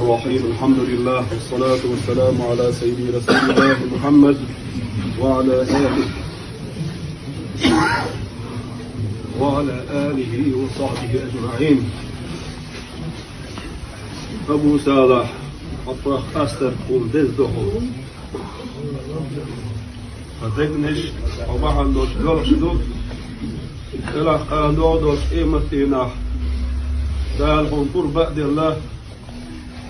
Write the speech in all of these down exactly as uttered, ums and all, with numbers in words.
الرحيم. الحمد لله، والصلاة والسلام على سيدي رسول الله محمد وعلى آله، وعلى آله وصحبه أجمعين. Абу Салахь, хьо тхох къаьстаргахула деза да хьо. Хьа дегнаш, хьо бахьан долаш доьлхуш да. Делахь кхана доагӀаш долча къематдийнахьа Дала хьона пурба а делла,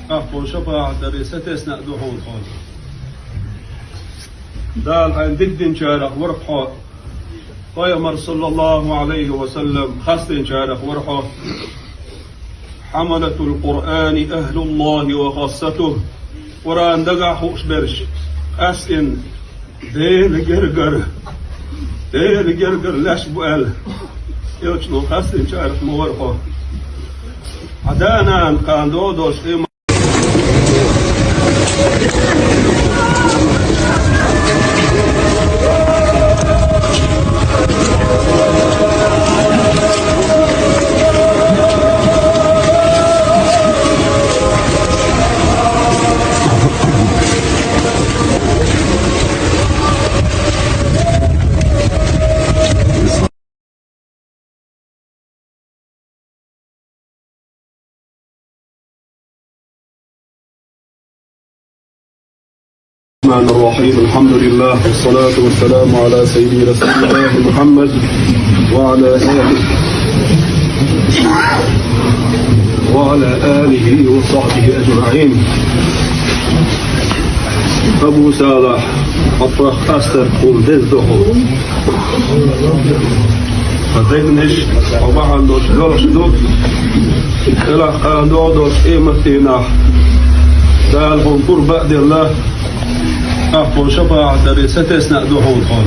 тӀаккха хьона шапаӀат даре сатесна а да хьона хьо. Дала хьайна дика динчарех вар хьо. Пайхамар, саллаллахӀу Ӏалайхи ва саллам, хастадинчарех вар хьо. حملة القرآن أهل الله وخاصته. Къуръан дагахь хууш бераш, къаьстина Даьла гергара, Даьла гергара лаьш ба аьлла, Элчано хастадинчарех ма вар хьо. Хьа да-нана кхана доагӀаш долча къематдийнахьа الرحمن الرحيم. الحمد لله، والصلاة والسلام على سيدي رسول الله محمد وعلى آله، وعلى آله وصحبه أجمعين. Абу Салахь, хьо тхох къаьстаргахула деза да хьо. Хьа дегнаш, хьо бахьан долаш доьлхуш да. Делахь кхана доагӀаш долча къематдийнахьа Дала хьона пурба а делла, тӀаккха хьона шапаӀат даре сатесна а да хьона хьо.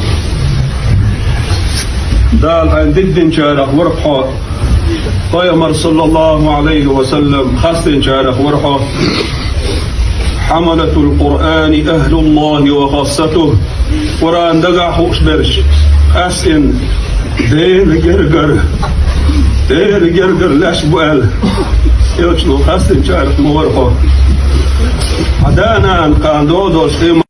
Дала хьайна дика динчарех вар хьо. Пайхамар, саллаллахӀу Ӏалайхи ва саллам, хастадинчарех вар хьо. حملة القرآن أهل الله وخاصته. Къуръан дагахь хууш бераш, къаьстина Даьла гергара, Даьла гергара лаьш ба аьлла, Элчано хастадинчарех ма вар хьо. Хьа да-нана кхана доагӀаш долча